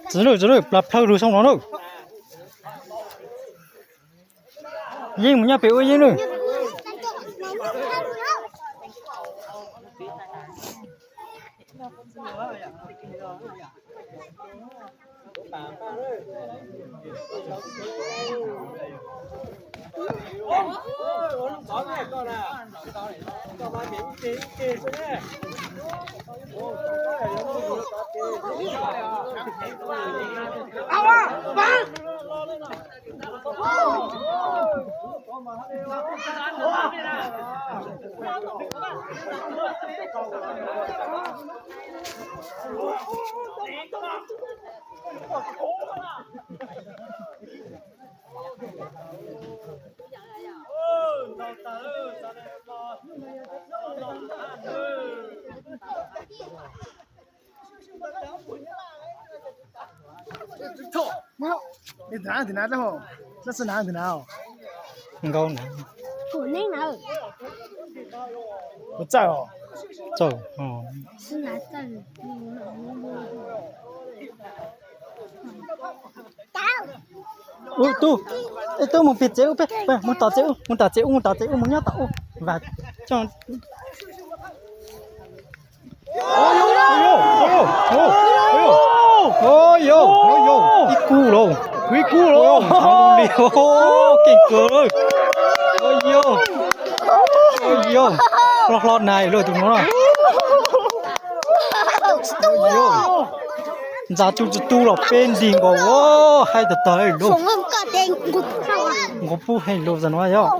Txiv lwj, txiv lwj, plas plhaw lug xyoo no na. Yeej mus nyob pem ua yeej lwj. Nkaus na. Ua txawj os. Txawj. Ub tub, ub tub mus pem tsev ub, mus tom tsev ub, mus tom tsev ub, mus tom tsev ub, mus nyob tom ub. Vas coj. Ib kub lauj, ib kub lauj, li keej kawg. Yog hlo hlo nais lawm tus no na. Ntxa tsu tsi tu los peb ntig nkaus, hais tawg tawg lauj. Nqus pub heev lauj, zam no yog.